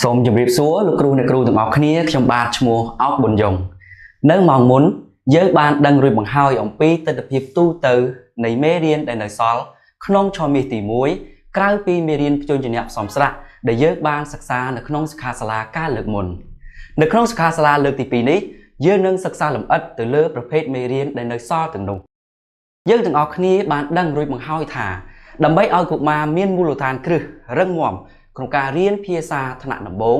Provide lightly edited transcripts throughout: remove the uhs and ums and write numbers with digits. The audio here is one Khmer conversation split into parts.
សូមជម្រាបសួរលោកគ្រូអ្នកគ្រូទាំងអស់គ្នាខ្ញុំបាទឈ្មោះអោកប៊ុនយ៉ុងនៅម៉ោងមុនយើងបានដឹងរួចបង្ហើយអំពីទិដ្ឋភាពទូទៅនៃមេរៀនដែលនៅសល់ក្នុងឆមាសទី1ក្រៅពីមេរៀនព្យញ្ជនៈផ្សំស្រៈដែលយើងបានសិក្សានៅក្នុងសិក្ខាសាលាកាលលើកមុននៅក្នុងសិក្ខាសាលាលើកទី2នេះយើងនឹងសិក្សាលម្អិតទៅលើប្រភេទមេរៀនដែលនៅសល់ទាំងនោះយើងទាំងអស់គ្នាបានដឹងរួចបង្ហើយថាដើម្បីឲ្យកុមារមានមូលដ្ឋានគ្រឹះរឹងមាំក្នុងការរៀនភាសាថ្នាក់ដំបូង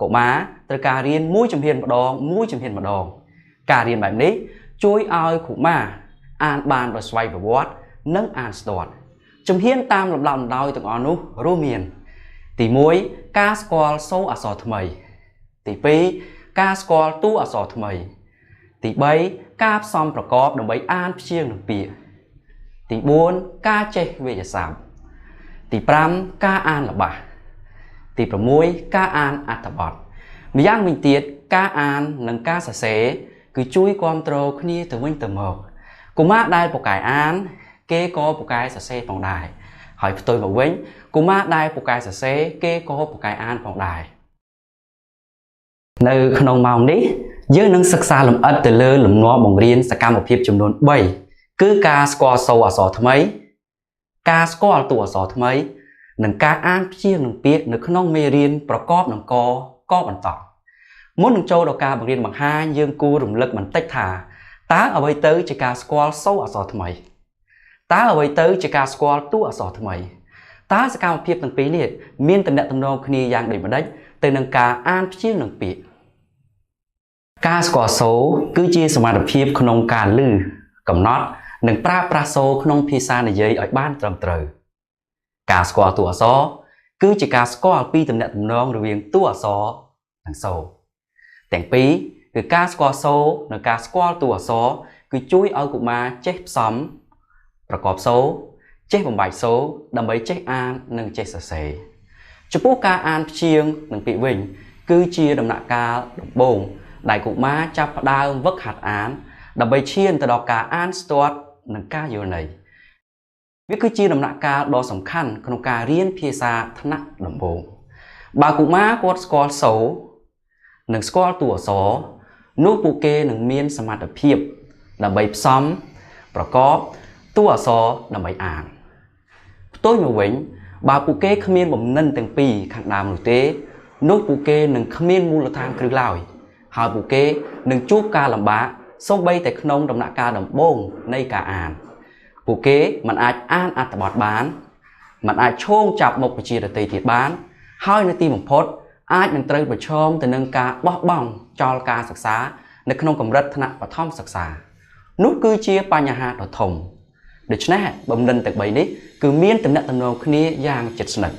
កុមារត្រូវការរៀនមួយជំហានម្ដងមួយជំហានម្ដងការរៀនបែបនេះជួយឲ្យកុមារអានបានដោយស្វ័យប្រវត្តិនិងអានស្ទាត់ជំហានតាមលំដាប់លំដោយទាំងអស់នោះរួមមានទី1ការស្គាល់សូរអក្សរថ្មីទី2ការស្គាល់តួអក្សរថ្មីទី3ការផ្សំប្រកបដើម្បីអានព្យាង្គនឹងពាក្យទី4ការចេះវេយ្យាសព្ទទី5ការអានល្បះទី6ការអានអត្ថបទម្យ៉ាងវិញទៀតការអាននិងការសរសេរគឺជួយគ្រប់គ្រងគ្នាទៅវិញទៅមកកុមារដែលពូកែអានគេក៏ពូកែសរសេរផងដែរហើយផ្ទុយមកវិញកុមារដែលពូកែសរសេរគេក៏ពូកែអានផងដែរនៅក្នុងម៉ោងនេះយើងនឹងសិក្សាលម្អិតទៅលើលំនាំបង្រៀនសកម្មភាពចំនួន3គឺការស្គាល់សូរអក្សរថ្មីការស្គាល់តួអក្សរថ្មីនិងការអានព្យាង្គនឹងពាក្យនៅក្នុងមេរៀនប្រកបនឹងកកបន្តមុននឹងចូលដល់ការបង្រៀនបង្ហាញយើងគួររំលឹកបន្តិចថាតើអ្វីទៅជាការស្គាល់សូរអក្សរថ្មីតើអ្វីទៅជាការស្គាល់តួអក្សរថ្មីតើសកម្មភាពទាំងពីរនេះមានទំនាក់ទំនងគ្នាយ៉ាងដូចម្តេចទៅនឹងការអានព្យាង្គនឹងពាក្យការស្គាល់សូរគឺជាសមត្ថភាពក្នុងការឮកំណត់និងប្រើប្រាស់សូរក្នុងភាសានិយាយឲ្យបានត្រឹមត្រូវការស្គាល់តួអក្សរគឺជាការស្គាល់ពីទំនាក់ទំនងរវាងតួអក្សរនិងសូរទាំងពីរគឺការស្គាល់សូរនិងការស្គាល់តួអក្សរគឺជួយឲ្យកុមារចេះផ្សំប្រកបសូរចេះបំបែកសូរដើម្បីចេះអាននិងចេះសរសេរចំពោះការអានព្យាង្គនឹងពាក្យវិញគឺជាដំណាក់កាលដំបូងដែលកុមារចាប់ផ្ដើមវឹកហាត់អានដើម្បីឈានទៅដល់ការអានស្ទាត់និងការយល់ន័យវាគឺជាដំណាក់កាលដ៏សំខាន់ក្នុងការរៀនភាសាថ្នាក់ដំបូងបើកុមារគាត់ស្គាល់សូរនិងស្គាល់តួអក្សរនោះពួកគេនឹងមានសមត្ថភាពដើម្បីផ្សំប្រកបតួអក្សរដើម្បីអានផ្ទុយមកវិញបើពួកគេគ្មានបំណិនទាំងពីរខាងដើមនោះទេនោះពួកគេនឹងគ្មានមូលដ្ឋានគ្រឹះឡើយហើយពួកគេនឹងជួបការលំបាកសូម្បីតែក្នុងដំណាក់កាលដំបូងនៃការអានពួកគេមិនអាចអានអត្ថបទបានមិនអាចឈោងចាប់មុខវិជ្ជាដទៃទៀតបានហើយនៅទីបំផុតអាចនឹងត្រូវប្រឈមទៅនឹងការបោះបង់ចោលការសិក្សានៅក្នុងកម្រិតថ្នាក់បឋមសិក្សានោះគឺជាបញ្ហាដ៏ធំដូច្នេះបំណិនទាំង3នេះគឺមានទំនាក់ទំនងគ្នាយ៉ាងជិតស្និទ្ធ